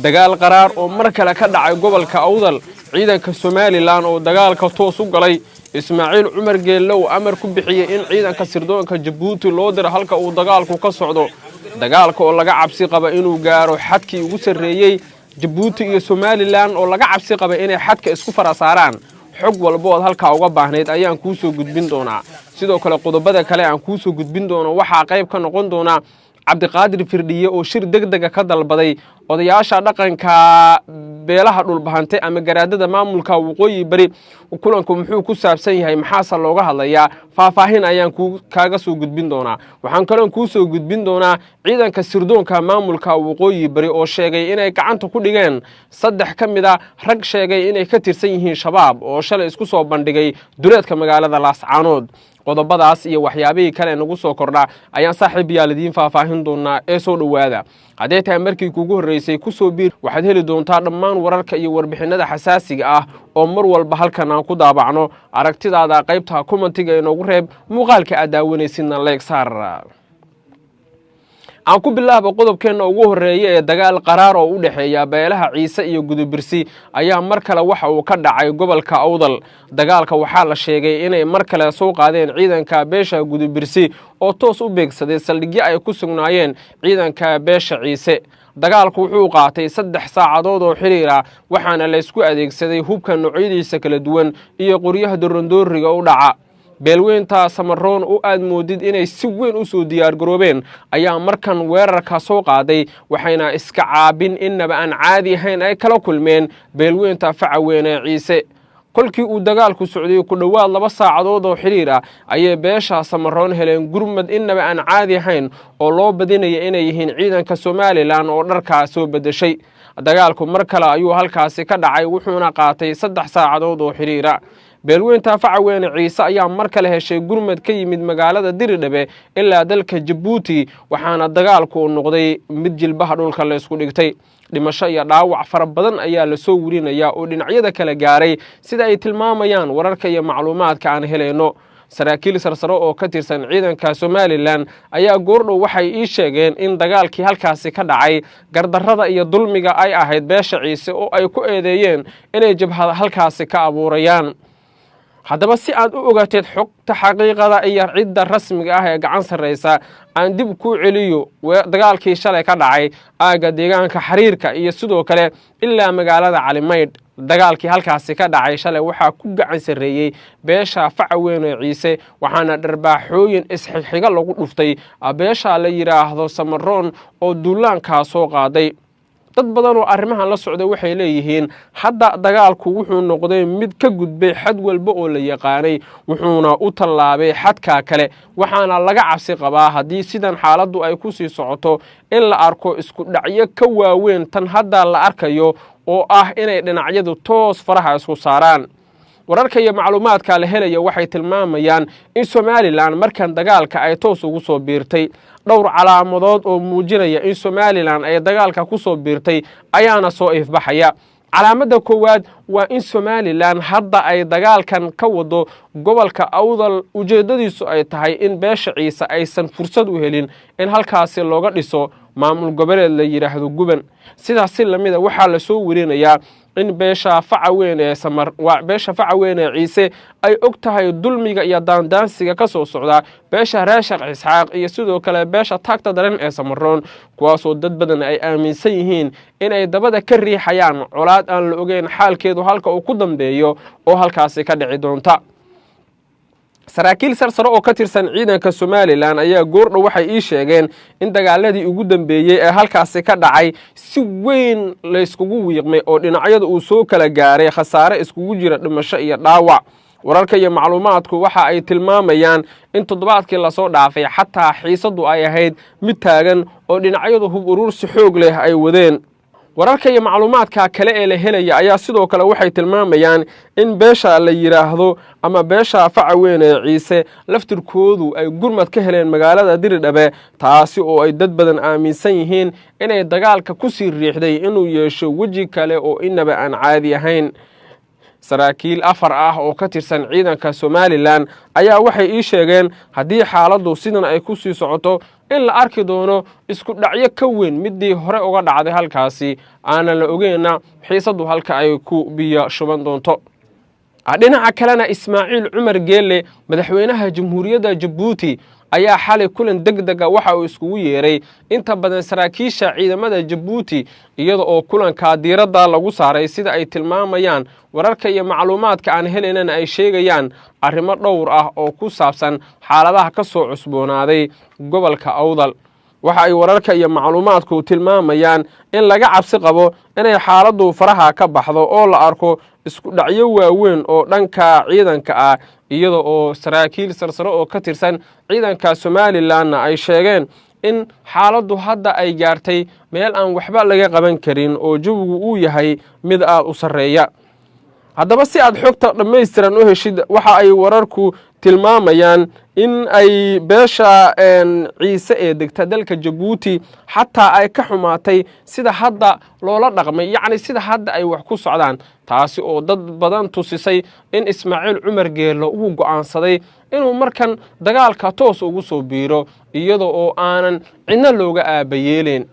Dagaal qaraar oo mar kale ka dhacay gobolka Awdal, ciidanka Somalilan oo dagaalka toos u galay, Ismaaciil Cumar Geelle uu amar ku bixiyey in ciidanka sirdoonka Jabuuti loo diro halka uu dagaalku ka socdo, dagaalka oo laga cabsi qaba inuu gaaro xadkii ugu sarreeyey, Jabuuti iyo Somalilan oo laga cabsi qaba inay xadka isku fara saaraan. Xog walba ood halkaa uga baahnayd ayaan kuu soo gudbin doonaa. Sidoo kale, qodobada kale aan kuu soo gudbin doono waxaa qayb ka noqon doona Cabdiqaadir Firdhiye oo shir deg dega ka dalbaday odayaasha dhaqanka beelaha Dhulbahante ama garaadada maamulka Waqooyi Bari. Kulanku muxuu ku saabsan yahay? Maxaase looga hadlayaa? Faahfaahin ayaan kaaga soo gudbin doonaa. Waxaan kaloon kuu soo gudbin doonaa ciidanka sirdoonka maamulka Waqooyi Bari oo sheegay inay gacanta ku dhigeen saddex ka mid a rag sheegay inay ka tirsan yihiin Shabaab oo shalay isku soo bandhigay duleedka magaalada Laascaanood. Qodobadaas iyo waxyaabihii kale nagu soo kordha ayaan saaxiib yaal idiin faahfaahin doonaa ee soo dhowaada. Hadday tahay markii kuugu horreysay, kusoo biir. Waxaad heli doontaa dhammaan wararka iyo warbixinada xasaasiga ah oo mar walba halkan aan ku daabacno. Aragtidaada qaybta commentiga inoogu reeb, muuqaalka aad daawanaysidna like saar. Aan ku bilaaba qodobkeenna ugu horreeya ee dagaal qaraar oo u dhexeeya beelaha Ciise iyo Gudubirsi ayaa mar kale waxa uu ka dhacay gobolka Awdal. Dagaalka waxaa la sheegay inay mar kale soo qaadeen ciidanka beesha Gudubirsi oo toos u beegsaday saldhigyo ay ku sugnaayeen ciidanka beesha Ciise. Dagaalku wuxuu qaatay 3 saacadood oo xiriir ah, waxaana laysku adeegsaday hubka noocyadiisa kala duwan iyo qoryaha dorondooriga u dhaca. Beelweynta Samaroon oo aad moodid inay si weyn u soo diyaargaroobeen ayaa markan weerarka soo qaaday, waxayna iska caabin innaba aan caadi ahayn ay kala kulmeen beelweynta facaweene Ciise. Kolkii uu dagaalku socday ku dhowaad 2 saacadood oo xidhiir ah ayay beesha Samaroon heleen gurmad innaba aan caadi ahayn oo loo badinaya inay yihiin ciidanka Somalilan oo dharkaa soo beddeshay. Dagaalku mar kale ayuu halkaasi ka dhacay, wuxuuna qaatay 3 saacadood oo xidhiira. Beelweynta facaweene Ciise ayaa mar kale heshay gurmad ka yimid magaalada Diridhabe ilaa dalka Jabuuti, waxaana dagaalku noqday mid jilbaha dhulka laysku dhigtay. Dhimasho iyo dhaawac fara badan ayaa lasoo werinayaa oo dhinacyada kala gaaray, sida ay tilmaamayaan wararka iyo macluumaadka aan helayno. Saraakiil sarsare oo ka tirsan ciidanka Somalilan ayaa goordhow waxay ii sheegeen in dagaalkii halkaasi ka dhacay gardarrada iyo dulmiga ay ahayd beesha Ciise oo ay ku eedeeyeen inay jabhada halkaasi ka abuurayaan. Haddaba, si aad u ogateed xogta xaqiiqada iyo cidda rasmiga ah ee gacan sarraysa, aan dib kuu celiyo dagaalkii shalay ka dhacay aagga deegaanka Xariirka iyo sidoo kale ilaa magaalada Calimaydh. Dagaalkii halkaasi ka dhacay shalay waxaa ku gacan sarreeyey beesha facaweene Ciise, waxaana dharbaaxooyin isxigxiga lagu dhuftay beesha la yidhaahdo Samaroon oo duulaankaa soo qaaday. Dad badan oo arrimahan la socda waxay leeyihiin hadda dagaalku wuxuu noqday mid ka gudbay xad walba oo la yaqaanay, wuxuuna u tallaabay xadkaa kale, waxaana laga cabsi qabaa haddii sidan xaaladdu ay ku sii socoto in la arko isku dhacyo ka waaweyn tan hadda la arkayo oo ah inay dhinacyadu toos faraha isku saaraan. Wararka iyo macluumaadka la helaya waxay tilmaamayaan in Somalilan markan dagaalka ay toos ugu soo biirtay. Dhowr calaamadood oo muujinaya in Somalilan ay dagaalka ku soo biirtay ayaana soo ifbaxaya. Calaamadda koowaad waa in Somalilan hadda ay dagaalkan ka wado gobolka Awdal ujeeddadiisu ay tahay in beesha Ciise aysan fursad u helin in halkaasi looga dhiso maamul goboleed la yidhaahdo Guban. Sidaas si lamida waxaa lasoo werinayaa in beesha facaweyn ee samar beesha facaweyn ee Ciise ay og tahay dulmiga iyo daandaansiga ka soo socda beesha Reeshaq Isxaaq iyo sidoo kale beesha taagta daran ee Samaroon, kuwaasoo dad badan ay aaminsan yihiin inay dabada ka riixayaan colaad aan la ogeyn xaalkeedu halka uu ku dambeeyo oo halkaasi ka dhici doonta. Saraakiil sarsare oo ka tirsan ciidanka Somalilan ayaa goordhow waxay ii sheegeen in dagaaladii ugu dambeeyey ee halkaasi ka dhacay si weyn layskugu wiiqmay oo dhinacyada uu soo kala gaaray khasaare iskugu jira dhimasho iyo dhaawac. Wararka iyo macluumaadku waxa ay tilmaamayaan in toddobaadkii lasoo dhaafay xataa xiisaddu ay ahayd mid taagan oo dhinacyadu hub urursi xoog leh ay wadeen. Wararka iyo macluumaadka kale ee la helaya ayaa sidoo kale waxay tilmaamayaan in beesha la yidhaahdo ama beesha facaweyn ee Ciise laftirkoodu ay gurmad ka heleen magaalada Diridhabe, taasi oo ay dad badan aaminsan yihiin inay dagaalka ku sii riixday inuu yeesho weji kale oo inaba aan caadi ahayn. Saraakiil 4 ah oo ka tirsan ciidanka Somalilan ayaa waxay ii sheegeen haddii xaaladdu sidan ay ku sii socoto in la arki doono isku dhacyo ka weyn midii hore uga dhacday halkaasi, aanan la ogeyna xiisaddu halka ay ku biyo shuban doonto. Dhinaca kalena, Ismaaciil Cumar Geelle, madaxweynaha Jamhuuriyadda Jabuuti, ayaa xalay kulan deg dega waxa uu iskugu yeeray inta badan saraakiisha ciidamada Jabuuti, iyada oo kulanka diiradda lagu saaray, sida ay tilmaamayaan wararka iyo macluumaadka aan helaynana ay sheegayaan, arrimo dhowr ah oo ku saabsan xaaladaha ka soo cusboonaaday gobolka Awdal. Waxa ay wararka iyo macluumaadku tilmaamayaan in laga cabsi qabo inay xaaladdu faraha ka baxdo oo la arko isku dhacyo waaweyn oo dhanka ciidanka ah, iyada oo saraakiil sarsare oo ka tirsan ciidanka Somalilanna ay sheegeen in xaaladdu hadda ay gaartay meel aan waxba laga qaban karin oo jawigu uu yahay mid aad u sarreeya. Haddaba, si aad xogta dhammaystiran u heshid, waxa ay wararku tilmaamayaan in ay beesha Ciise ee degta dalka Jabuuti xataa ay ka xumaatay sida hadda loola dhaqmay, yacni sida hadda ay wax ku socdaan, taasi oo dad badan tusisay in Ismaaciil Cumar Geello uu go'aansaday inuu markan dagaalka toos ugu soo biiro, iyada oo aanan cidna looga aabayeeleyn.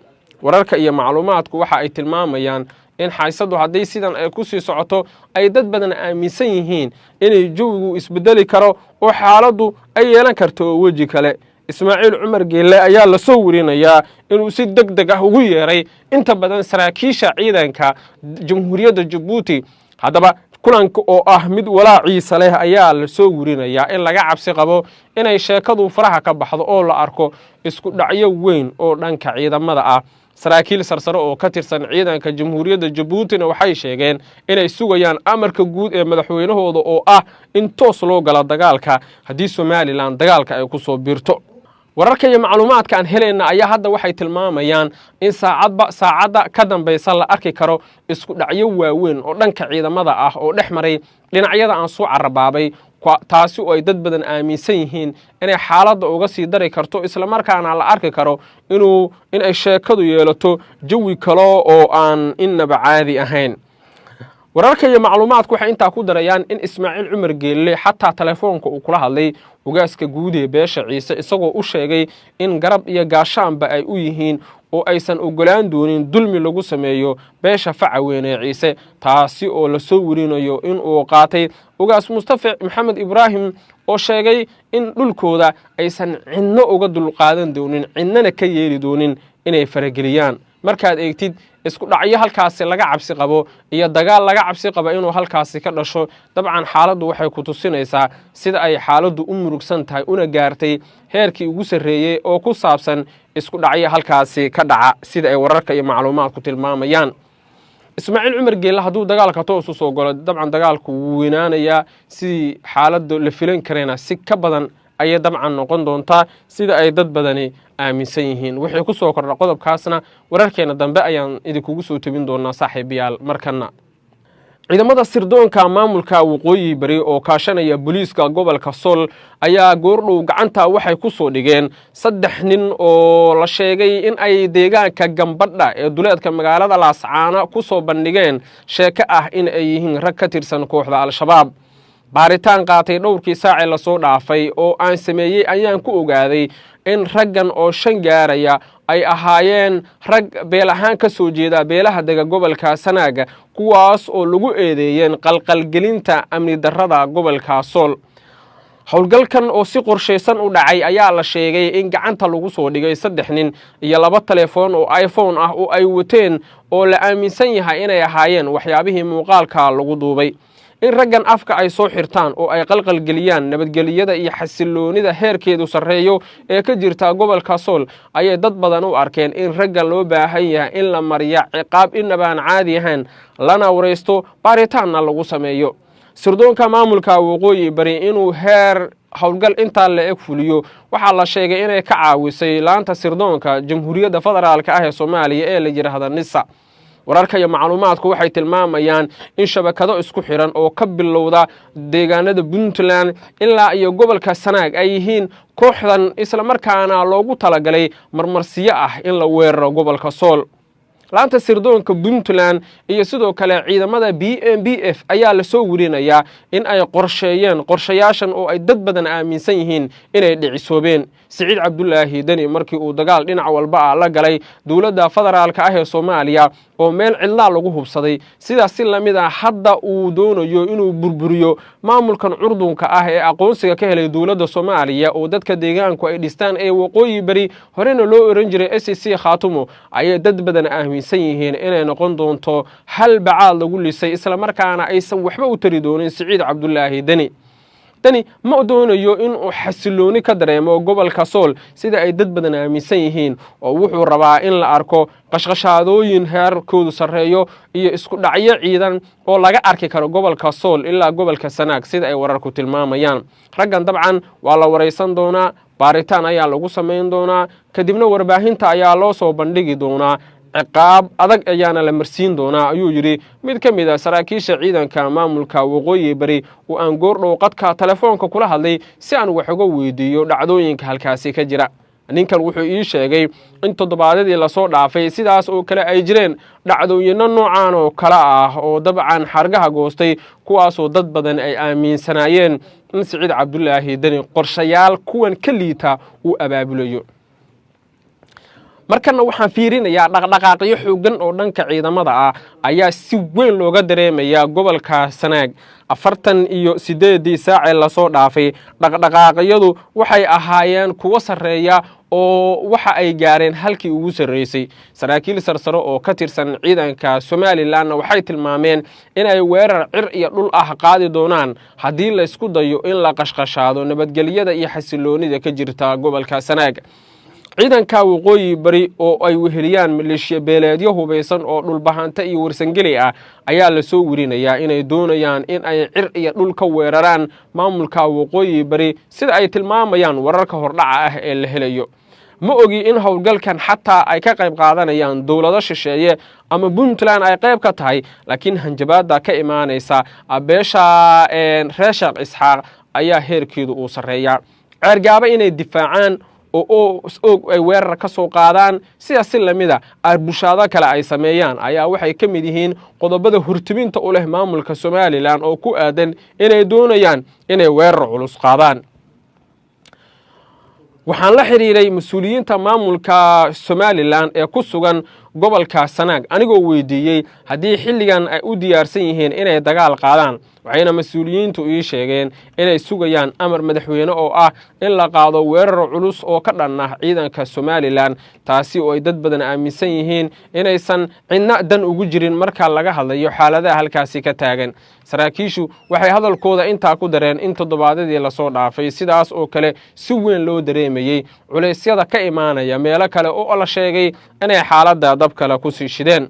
Wararka iyo macluumaadku waxa ay tilmaamayaan in xaysadu haddii sidan ay ku sii socoto ay dad badan aaminsan yihiin inay jawigu isbedeli karo oo xaaladdu ay yeelan karto oo weji kale. Ismaaciil Cumar Geelle ayaa lasoo werinayaa inuu si deg deg ah ugu yeeray inta badan saraakiisha ciidanka Jamhuuriyadda Jabuuti. Haddaba, kulanka oo ah mid walaaciisa leh ayaa lasoo werinayaa in laga cabsi qabo inay sheekadu faraha ka baxdo oo la arko isku dhacyo weyn oo dhanka ciidamada ah. Saraakiil sarsare oo ka tirsan ciidanka Jamhuuriyadda Jabuutina waxay sheegeen inay sugayaan amarka guud ee madaxweynahooda oo ah in toos loo galo dagaalka haddii Somalilan dagaalka ay ku soo biirto. Wararka iyo macluumaadka aan helayna ayaa hadda waxay tilmaamayaan in saacadba saacadda ka dambaysa la arki karo isku dhacyo waaweyn oo dhanka ciidamada ah oo dhex maray dhinacyada aan soo carabaabay, taasi oo ay dad badan aaminsan yihiin inay xaaladda uga sii dari karto, islamarkaana la arki karo in ay sheekadu yeelato jawi kale oo aan innaba caadi ahayn. Wararka iyo macluumaadku waxay intaa ku darayaan in Ismaaciil Cumar Geelle xataa telefoonka uu kula hadlay ugaaska guud ee beesha Ciise, isagoo u sheegay in garab iyo gaashaanba ay u yihiin oo aysan ogolaan doonin dulmi lagu sameeyo beesha facaweyn ee Ciise, taasi oo lasoo werinayo in uu qaatay ugaas Mustafa Maxamed Ibraahim oo sheegay in dhulkooda aysan cidno uga dulqaadan doonin, cidnana ka yeeli doonin inay farageliyaan. Markaad eegtid isku dhacyo halkaasi laga cabsi qabo iyo dagaal laga cabsi qabo inuu halkaasi ka dhasho, dabcan xaaladdu waxay ku tusinaysaa sida ay xaaladdu u murugsan tahay una gaartay heerkii ugu sarreeyey oo ku saabsan isku dhacyo halkaasi ka dhaca, sida ay wararka iyo macluumaadku tilmaamayaan. Ismaaciil Cumar Geelle hadduu dagaalka toos u soo galo, dabcan dagaalku wuu weynaanayaa, sidii xaaladda la filan karayna si ka badan ayay dabcan noqon doontaa, sida ay dad badani aaminsan yihiin. Wixii ku soo kordha qodobkaasna wararkeena dambe ayaan idinkugu soo tebin doonaa, saaxiibayaal. Markana, ciidamada sirdoonka maamulka Waqooyi Bari oo kaashanaya booliiska gobolka Sool ayaa goordhow gacanta waxay ku soo dhigeen 3 nin oo la sheegay in ay deegaanka Gambadha ee duleedka magaalada Laascaana ku soo bandhigeen sheeko ah in ay yihiin rag ka tirsan kooxda Al-Shabaab. Baaritaan qaatay dhowrkii saacee lasoo dhaafay oo aan sameeyey ayaan ku ogaaday in raggan oo 5 gaaraya ay ahaayeen rag beel ahaan ka soo jeeda beelaha dega gobolka Sanaaga, kuwaas oo lagu eedeeyeen qalqalgelinta amni darrada gobolka Sool. Howlgalkan oo si qorshaysan u dhacay ayaa la sheegay in gacanta lagu soo dhigay 3 nin iyo 2 telefoon oo iPhone ah oo ay wateen, oo la aaminsan yahay inay ahaayeen waxyaabihii muuqaalka lagu duubay. In raggan afka ay soo xirtaan oo ay qalqalgeliyaan nabadgelyada iyo xasiloonida heerkeedu sarreeyo ee ka jirta gobolka Sool ayay dad badan u arkeen in raggan loo baahan yahay in la mariya ciqaab inabaan caadi ahayn, lana waraysto, baaritaanna lagu sameeyo. Sirdoonka maamulka Waqooyi Bari inuu heer howlgal intaa la eg fuliyo waxaa la sheegay inay ka caawisay laanta sirdoonka Jamhuuriyadda Federaalka ah ee Soomaaliya ee la yidhaahda NISA. Wararka iyo macluumaadku waxay tilmaamayaan in shabakado isku xiran oo ka bilowda deegaanada Puntland ilaa iyo gobolka Sanaag ay yihiin kooxdan, islamarkaana loogu talagalay marmarsiyo ah in la weeraro gobolka Sool. Laanta sirdoonka Puntland iyo sidoo kale ciidamada BMBF ayaa lasoo werinayaa in ay qorsheeyeen qorshayaashan oo ay dad badan aaminsan yihiin inay dhicisoobeen. Siciid Cabdulaahi Deni markii uu dagaal dhinac walba ah la galay dowladda federaalka ah ee Soomaaliya oo meel cidlaa lagu hubsaday, sidaas si lamid ah hadda uu doonayo inuu burburiyo maamulkan curdunka ah ee aqoonsiga ka helay dowladda Soomaaliya oo dadka deegaanku ay dhistaan ee Waqooyi Beri, horena loo oran jiray SC Khaatumo, ayay dad badan aaminsan yihiin inay noqon doonto hal bacaad lagu lisay, islamarkaana aysan waxba u tari doonin Siciid Cabdulaahi Deni. Deni ma doonayo inuu xasilooni ka dareemo gobolka Sool sida ay dad badan aaminsan yihiin, oo wuxuu rabaa in la arko qashqashaadooyin heerkoodu sarreeyo iyo isku dhacyo ciidan oo laga arki karo gobolka Sool ilaa gobolka Sanaag, sida ay wararku tilmaamayaan. Raggan dabcan waa la waraysan doonaa, baaritaan ayaa lagu samayn doonaa, kadibna warbaahinta ayaa loo soo bandhigi doonaa, ciqaab adag ayaana la marsiin doonaa, ayuu yidhi mid ka mid a saraakiisha ciidanka maamulka Waqooyi Bari oo aan goordhow qadka telefoonka kula hadlay si aan wax uga weydiiyo dhacdooyinka halkaasi ka jira. Ninkan wuxuu ii sheegay in toddobaadyadii lasoo dhaafay sidaas oo kale ay jireen dhacdooyinno noocan oo kale ah oo dabcan xargaha goostay, kuwaasoo dad badan ay aaminsanaayeen in Siciid Cabdulaahi Deni qorshayaal kuwan ka liita uu abaabulayo. Markana waxaan fiirinayaa dhaqdhaqaaqyo xooggan oo dhanka ciidamada ah ayaa si weyn looga dareemayaa gobolka Sanaag. 48-dii saacee lasoo dhaafay dhaqdhaqaaqyadu waxay ahaayeen kuwo sarreeya oo waxa ay gaareen halkii ugu sarreysay. Saraakiil sarsaro oo ka tirsan ciidanka Somalilanna waxay tilmaameen inay weerar cir iyo dhul ah qaadi doonaan haddii laysku dayo in la qashqashaado nabadgelyada iyo xasiloonida ka jirta gobolka Sanaag. Ciidanka Waqooyi Bari oo ay weheliyaan maleeshiya beeleedyo hubaysan oo dhulbahanta iyo warsangeli ah ayaa lasoo werinayaa inay doonayaan in ay cir iyo dhul ka weeraraan maamulka Waqooyi Bari, sida ay tilmaamayaan wararka hordhaca ah ee la helayo. Ma ogi in howlgalkan xataa ay ka qayb qaadanayaan dowlado shisheeye ama Puntland ay qayb ka tahay, laakiin hanjabaadda ka imaanaysa beesha reer Sheekh Isxaaq ayaa heerkeedu uu sarreeyaa. Ceergaabo inay difaacaan oo Og ay weerar ka soo qaadaan, sidaas si lamida arbushaado kale ay sameeyaan, ayaa waxay ka mid yihiin qodobada hurtubinta u leh maamulka Somalilan oo ku aadan inay doonayaan inay weerar culus qaadaan. Waxaan la xiriiray mas-uuliyiinta maamulka Somalilan ee ku sugan gobolka Sanaag anigoo weydiiyey haddii xilligan ay u diyaarsan yihiin inay dagaal qaadaan, waxayna mas-uuliyiintu ii sheegeen inay sugayaan amar madaxweyne oo ah in la qaado weerar culus oo ka dhan ah ciidanka Somalilan, taasi oo ay dad badan aaminsan yihiin inaysan cidna dan ugu jirin marka laga hadlayo xaaladaha halkaasi ka taagan. Saraakiishu waxay hadalkooda intaa ku dareen in toddobaadyadii lasoo dhaafay sidaas oo kale si weyn loo dareemayey culeysyada ka imaanaya meelo kale oo la sheegay inay xaaladda dab kale kusii shideen.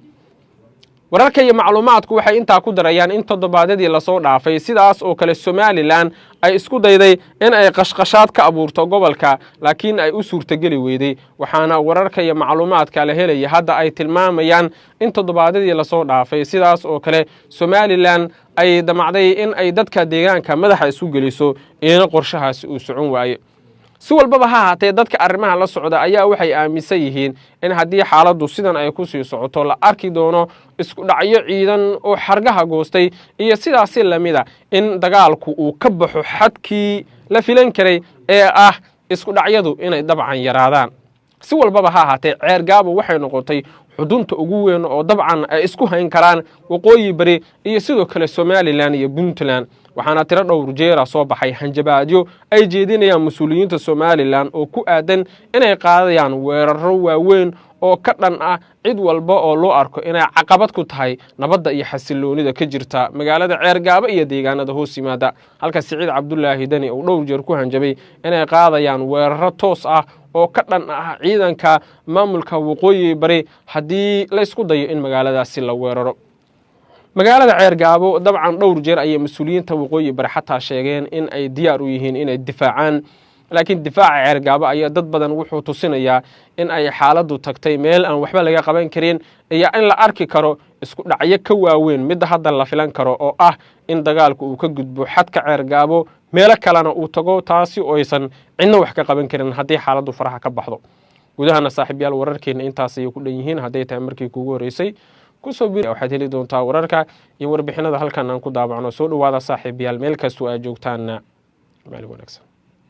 Wararka iyo macluumaadku waxay intaa ku darayaan in toddobaadyadii lasoo dhaafay sidaas oo kale Somalilan ay isku dayday in ay qashqashaad ka abuurto gobolka, laakiin ay u suurtogeli weyday. Waxaana wararka iyo macluumaadka la helaya hadda ay tilmaamayaan in toddobaadyadii lasoo dhaafay sidaas oo kale Somalilan ay damacday in ay dadka deegaanka madaxa isu geliso, iyana qorshahaasi uu socon waaye. Si walbaba ha ahaatee, dadka arrimaha la socda ayaa waxay aaminsan yihiin in haddii xaaladdu sidan ay ku sii socoto la arki doono isku dhacyo ciidan oo xargaha goostay iyo sidaasi lamida in dagaalku uu ka baxo xadkii la filan karay ee ah isku dhacyadu inay dabcan yaraadaan. Si walbaba ha ahaatee, Ceergaabo waxay noqotay xudunta ugu weyn oo dabcan ay isku hayn karaan Waqooyi Bari iyo sidoo kale Somalilan iyo Puntland, waxaana tiro dhowr jeera soo baxay hanjabaadyo ay jeedinayaan mas-uuliyiinta Somalilan oo ku aadan inay qaadayaan weeraro waaweyn oo ka dhan ah cid walba oo loo arko inay caqabad ku tahay nabadda iyo xasiloonida ka jirta magaalada Ceergaabo iyo deegaanada hoos yimaada, halka Siciid Cabdulaahi Deni uu dhowr jeer ku hanjabay inay qaadayaan weeraro toos ah oo ka dhan ah ciidanka maamulka Waqooyi Bari haddii laysku dayo in magaaladaasi la weeraro. Magaalada Ceergaabo dabcan dhowr jeer ayay mas-uuliyiinta Waqooyi Bari xataa sheegeen in ay diyaar u yihiin inay difaacaan, laakiin difaaca Ceergaabo ayaa dad badan wuxuu tusinayaa in ay xaaladdu tagtay meel aan waxba laga qaban karin iyo in la arki karo isku dhacyo ka waaweyn midda hadda la filan karo oo ah in dagaalku uu ka gudbo xadka Ceergaabo, meelo kalena uu tago, taasi oo aysan cidna wax ka qaban karin haddii xaaladdu faraha ka baxdo. Gudahana saaxiibyaal, wararkeena intaas ayay ku dhan yihiin. Hadday tahay markii kuugu horeysay kusoo bir, waxaad heli doontaa wararka iyo warbixinada halkan aan ku daabacno. Soo dhawaada saaxiibayaal, meel kastoo aad joogtaanna maalin wanaagsan.